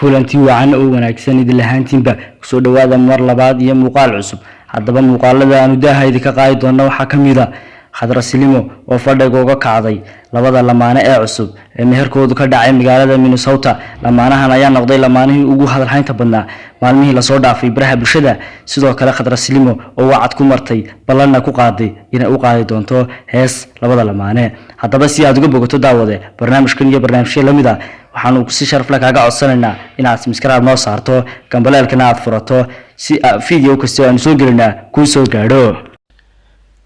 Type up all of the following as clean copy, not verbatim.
Kulanti wacan oo wanaagsan idin lahaantiinba. Kusoo dhawaada mar labaad iyo muuqaal cusub. Haddaba muuqaalada aanu daaha idinka qaadi doona waxaa ka mid a Khadra Silimo oo fadhiga uga kacday labada lamaane ee cusub ee meherkoodu ka dhacay magaalada Minnesota. Lamaanahan ayaa noqday lamaanihii ugu hadalhaynta badnaa maalmihii lasoo dhaafay baraha bulshada. Sidoo kale Khadra Silimo oo wacad ku martay, ballanna ku qaaday inay u qaadi doonto hees labada lamaane. Haddaba si aad uga bogato, daawade, barnaamijkan iyo barnaamijyo lamid a, waxaanu si sharaf leh kaaga codsanaynaa inaad subscribe noo saarto, gambaleelkana aad furato, si video kasta oo aanu soo gelinaa kuu soo gaadho.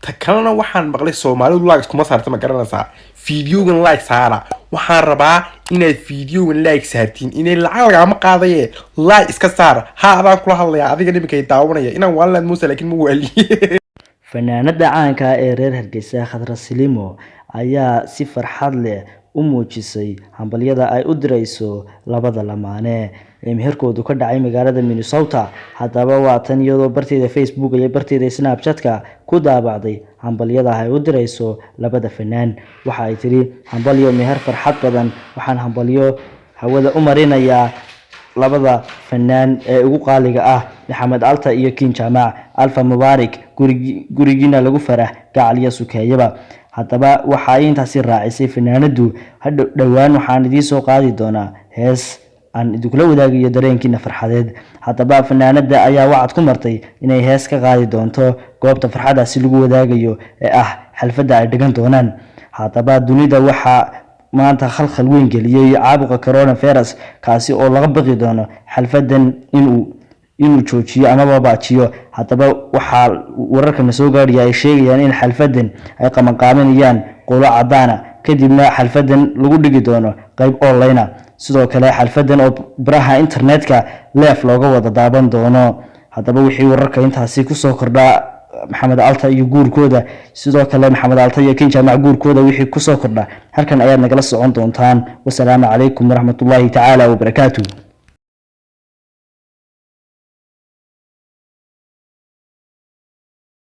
Ta kalena, waxaan maqlay Soomaalidu like kuma saarta, ma garanaysaa? Videogan like saara. Waxaan rabaa inaad videogan like saartiin. Inay lacag lagama qaadaye, like iska saar. Ha, adaan kula hadlaya adiga niminka daawanaya. Inaan waalinaad muusa, laakiin ma waaliye. Fanaanada caanka ah ee reer Hargeysa Khadra Silimo ayaa si farxad leh u muujisay hambalyada ay u dirayso labada lamaane ee meherkoodu ka dhacay magaalada Minnesota. Haddaba waa tan iyadoo barteeda Facebook iyo barteeda Snapchat-ka ku daabacday hambalyada ay u dirayso labada fanaan. Waxa ay tiri: "Hambalyo, meher farxad badan. Waxaan hambalyo hawada u marinayaa labada fanaan ee ugu qaaliga ah, Maxamed Alta iyo Kiin Jaamac. Alfa mubaarik, gurigiina lagu farax, gacal iyo sukeeyaba." Haddaba waxa ay intaasi raacisay fanaanadu: "Hadhow dhowaan waxaan idiin soo qaadi doonaa hees aan idinkula wadaagayo dareenkiina farxadeed." Haddaba fanaanada ayaa wacad ku martay inay hees ka qaadi doonto goobta farxadaasi lagu wadaagayo ee ah xalfadda ay dhigan doonaan. Haddaba dunida waxaa maanta khalkhal weyn geliyey caabuqa coronavirus, kaasi oo laga baqi doono xalfadan inuu joojiyo amaba baajiyo. Haddaba waxaa wararkana soo gaadhaya ay sheegayaan in xalfadan ay qabanqaabinayaan qolo cadaana, kadibna xalfadan lagu dhigi doono qeyb online. Sidoo kale xalfadan oo baraha internetka live looga wada daaban doono. Haddaba wixii wararka intaasi kusoo kordhaa Maxamed Alta iyo guurkooda, sidoo kale Maxamed Alta iyo Kin Jaamac guurkooda wixii kusoo kordha, halkan ayaad nagala socon doontaan. Wasalaamu calaykum waraxmatullaahi tacaala wabarakaatu.